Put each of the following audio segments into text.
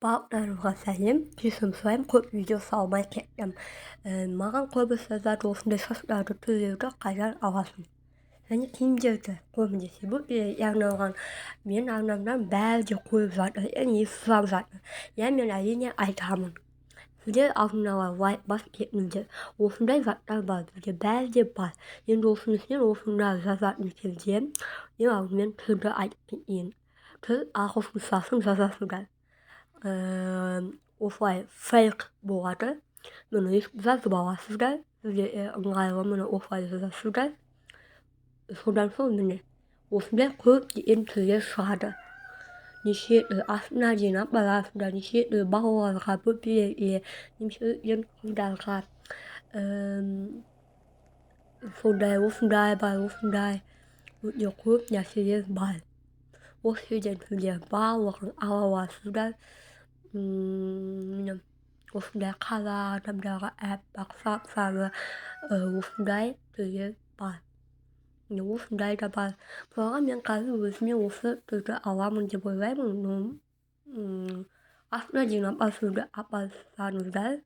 Барлықтарыңызға сәлем! Кешірім сұраймын, көп видео салмай кеттім. Маған көбісі жазады: «Осындай шаштарды, түрлерді қайдан аласың және киімдерді?» Көбінесе бөпелерге арналған мен арнамдан бәрі де қойып жатыр және сұрап жатыр. Иә, мен, әрине, айтамын. Сіздер алдын ала лайк басып кетіңіздер. Осындай заттар бар бізде, бәрі де бар. Енді осының үстінен осында жазатын кезде ең алдымен түрді айтып кетейін. Түр ағылшыншасын жазасыздар, осылай фейк болады. Міне, жазып аласыздар, сізге ыңғайлы. Міне, осылай жазасыздар. Содан соң, міне, осындай көптеген түрлер шығады. Неше түрлі, астына дейін апарасыздар. Неше түрлі балаларға, бөпелерге немесе үлкен қыздарға сондай, осындай бар, осындай өте көп нәрселер бар. Осы жерден сіздер барлығын ала аласыздар. Міне, осындай қара адамдарға, аппақ, сап сары осындай түрлер бар. Міне, осындай да бар. Мысалға, мен қазір өзіме осы түрді аламын деп ойлаймын. Но астына дейін апарсаңыздар,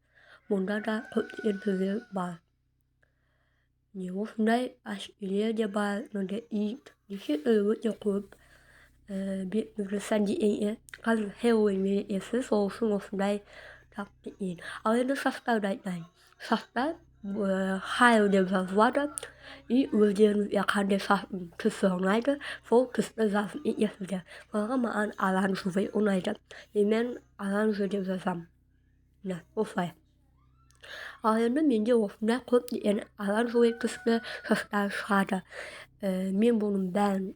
мұнда да көптеген түрлер бар. Міне, осындай әшекейлер де бар. Мынандай ит, неше түрлі, өте көп. Бетіңізді сәндеуге, қазір Хэллоуин мерекесі, сол үшін осындай тағып кетейін. Ал енді шаштарды айтайын. Шаштар hair деп жазылады. И өздеріңізге қандай шаштың түсі ұнайды, сол түсті жазып кетесіздер. Мысалға, маған оранжевый ұнайды и мен оранжевый деп жазамын, міне, осылай. Ал енді менде осындай көптеген оранжевый түсті шаштар шығады. Мен бұның бәрін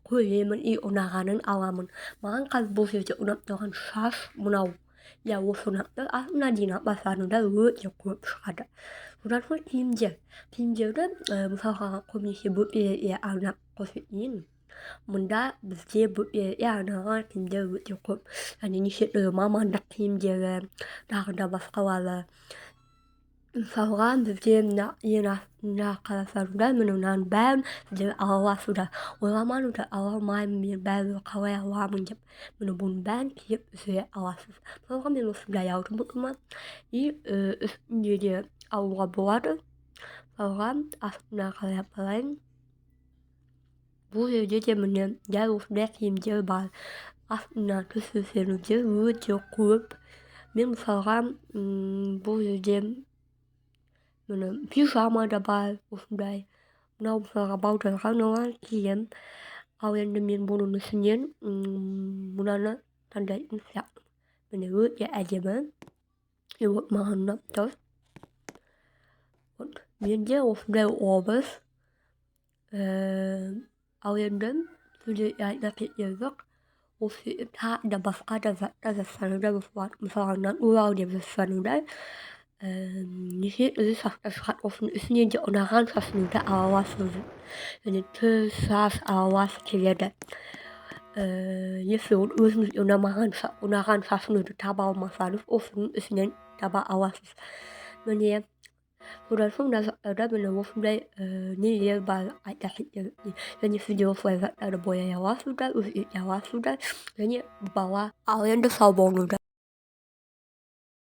көремін и ұнағанын аламын. Маған қазір бұл жерде ұнап тұрған шаш мынау. Иә, осы ұнап тұр. Астына дейін бассаңыздар, өте көп шығады. Содан соң киімдер. Киімдерді, мысалға, көбінесе бөпелерге арнап көрсетейін. Мұнда бізде бөпелерге арналған киімдер өте көп және неше түрлі мамандық киімдері, тағы да басқалары. Мысалға, бізде мына ең астында қарасаңыздар, міне, мынаның бәрін сіздер ала аласыздар. Ойламаңыздар, ала алмаймын мен, бәрібір қалай аламын деп. Міне, бұның бәрін киіп жүре аласыз. Мысалға, мен осындай алдым бұны и үстінде де алуға болады. Мысалға, астына қарай апарайын. Бұл жерде де, міне, дәл осындай киімдер бар. Астына түсірсеңіздер, өте көп. Мен, мысалға, бұл жерде, міне, пижама да бар осындай. Мынау, мысалға, балдарға арналған киім. Ал енді мен бұның үстінен мынаны таңдайтын сияқтымын. Міне, өте әдемі и вот маған ұнап тұр. Вот менде осындай образ. Ал енді сіздерге айта кетер жоқ, осы тағы да басқа да заттар жазсаңыздар болады. Мысалға, натурал деп жазсаңыздар, неше түрлі шаштар шығады. Осының үстінен де ұнаған шашыңызды ала аласыз және түр шаш ала аласыз келеді. Если өзіңізге ұнамаған, ұнаған шашыңызды таба алмасаңыз, осының үстінен таба аласыз. Міне, содан соң мына жақтарда, міне, осындай нелер бар айта кетерліктей. Және сіздер осылай заттарды бояй аласыздар, өзгерте аласыздар және бала. Ал енді сау болыңыздар!